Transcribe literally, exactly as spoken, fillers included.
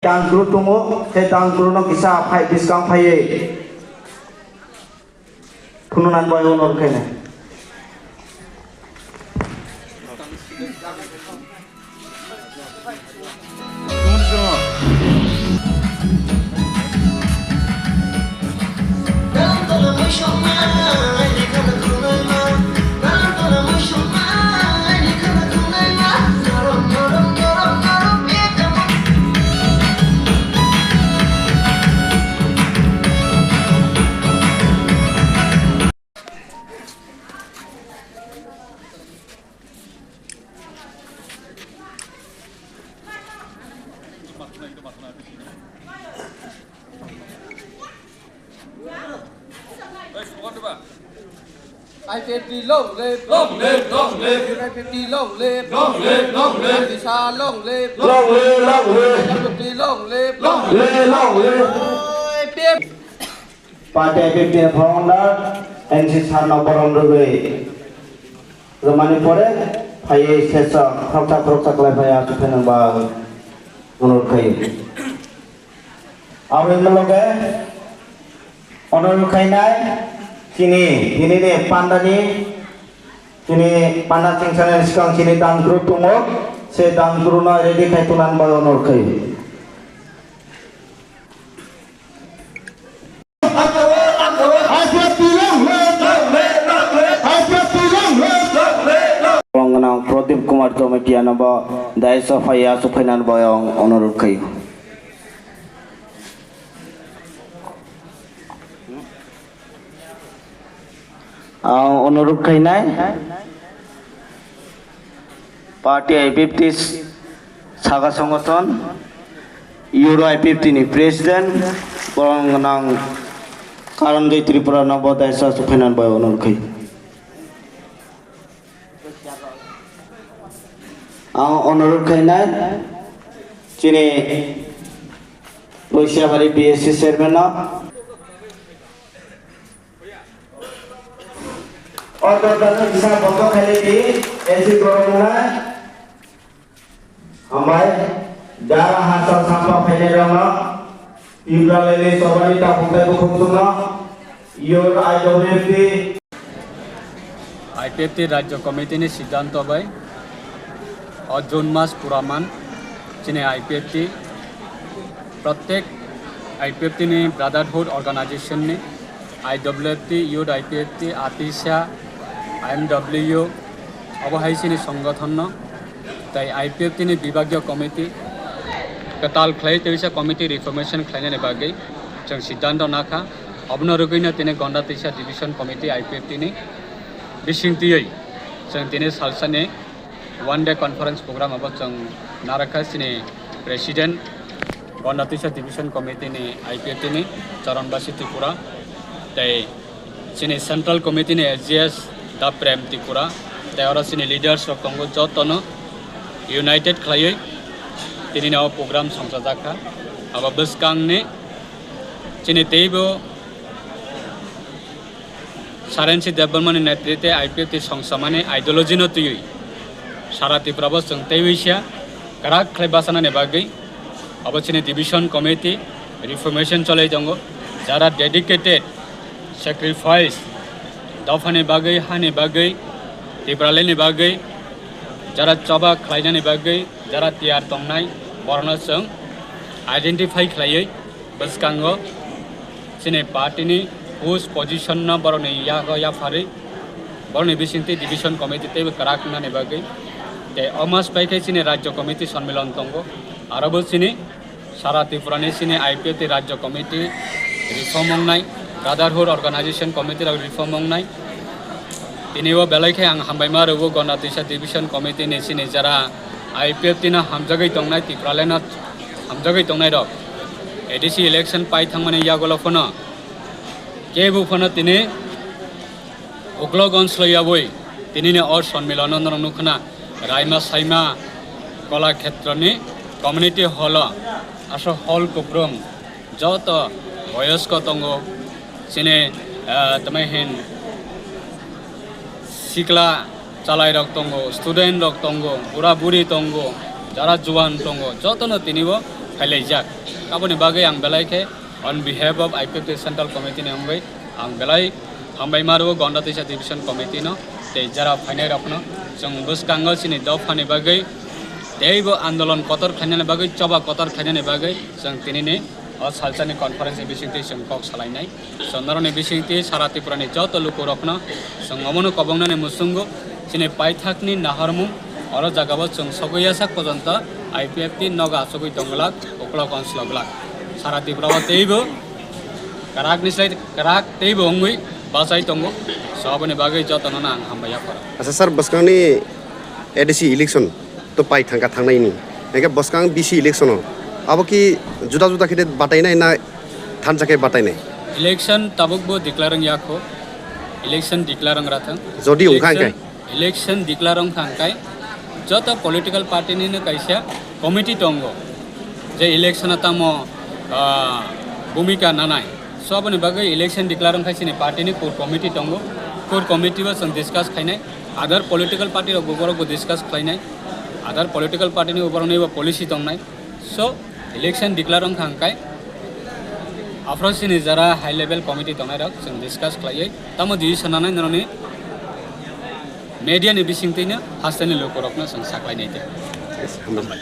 Tang group tongo, tei tang group no kisa phai bwskang phaiwi. Phunuknani bai ono rwkhaina. I P F T long live, long live, long live. U N I P F T long live, long live, long live. Anti-SAR long live, long live, long live. I P F T long live, long live, long live. I P F T. Party I P F T ni founder N C sir no borom rwgwi rwmani pore phaiwi sesok khoroksa khoroksa khlai phai achuk phainani ba onurot khaio. Aboni loge onurot khainai chini, chini ni pandani, chini panda chingsanani swkang chini dangdru tongo, se dangdru no ready khai tongnani bagwi onurot khaio. Ang gwnang Pradip Kumar Jamatia no bo dais o phai ya, aswk phainani bo ang onurot khaio. Ang onurot khainai. Party I P F T saka songothon, Euro I P F T ni president, borok gwnang Karan Joy Tripura no bo daisa aswk phainani bai onurot khai. Ang onurot khainai chini Poisabari B S C chairman no. O dordarno kisa bondo khailai di, A C borok wngnai. Hambai, jara hachal sampa phainai rokno, Tipralandni chobani takhuk tei bukhuk chwngno, Youth I W F T. I P F T Rajya Committee ni siddhanto bai o June mas pura man chini I P F T, prottek I P F T ni brotherhood organization ni I W F T, Youth I P F T, Atisa, I M W, obo hai chini songothon no, tai I P F T ni bibagyo committee kwtal khlai tei bisa committee reformation khlainani bagwi chwng siddhanto nakha. Obono rwgwino tini Gonda Tisa Division Committee I P F T ni bisingtwi chwng tini salsani one day conference program abo chwng narakha chini President, Gonda Tisa Division Committee ni I P F T ni Charanbasi Tripura, tei chini Central Committee ni S G S Da Prem Tripura, tei oro chini leaders rok tongo, jotono united khlaiwi tini o program songchajakha. Abo bwskangni chini teibo Sarensi Debbarmani netritwe I P F T songsamani ideology no twiwi sara Tripura bo chwng teiwi sia kwrak khlai bachanani bagwi abo chini division committee reformation cholai tongo. Jara dedicated sacrifice dophani bagwi, hani bagwi, Tipralandni bagwi jara choba khlainani bagwi jara tiyar tongnai, borokno chwng identify khlaiwi bwskango chini party ni post position no borokni yago yapharwi borokni bisingtwi division committee teibo kwrak wngnani bagwi. Tei omo swpaikhai chini rajya committee sonmilon tongo, aro bo chini sara Tripura ni chini I P F T rajya committee reform wngnai, brotherhood organization committee rok reform wngnai. Tini o belai khe ang hambaima rwo Gonda Tisa division committee ni chini jara I P F T no hamjagwi tongnai, Tipraland no hamjagwi tongnai rok. A D C election pai thangmani yagulo phano kebo phano tini uklok onsloi yabwi tini ni o sonmilon no norok nukha na Raima Saima Kola Khetroni community hall o, aswk hall kuphrung joto boyosko tongo, chini, ah, tamo hin sikla chalairok tongo, student rok tongo, bura buri tongo, jara juan tongo, jotono tini bo phailaijak. Aboni bagwi ang belai khe on behalf of I P F T Central Committee ni wngwi ang belai hambai maro Gonda Teisa Division Committee no tei jara phainai rokno. Chwng bwskango chini dophani bagwi teibo andolon kotor khlainani bagwi, choba kotor khlainani bagwi chwng tinini o salsani conference ni bisingtwi chwng kok salainai. So norokni bisingtwi sara Tripura ni joto lukurokno chwng omono kobongnani muchungo chini paithakni nahormung oro jagao chwng sogwi yasak pojonto I P F T nogo achugwi tongglak, uklok onslok glak. Sara Tripura o teibo kwrak ni slai kwrak teibo wngwi bachai tongo. So aboni bagwi jotono ang hambai yapharo. Asa sir, bwskangni A D C election to pai thangka thangnaini. Hingke bwskang B C election o. Abo ki juda juda khe batai nai na thansa khe batai nai? Election tabuk bo declare wng yakho. Election declare wng rathang. Jodi wngkha Election, hingke? Election declare wngkha hingkai joto political party ni no kaisa committee tongo. Je election o tamo, ah, bhumika nanai. So aboni bagwi election declare wngkha chini party ni core committee tongo. Core committee o chwng discuss khainai. Other political party rok bo borok bo discuss khlainai. Other political party ni borok ni bo policy tongnai. So election declare wngkha hingkai aphro chini jara high level committee tongnai rok chwng discuss khlaiwi tamo decision nanai noroni media ni bisingtwi no hasteni lukurokno chwng saklainai de. Yes, hambai.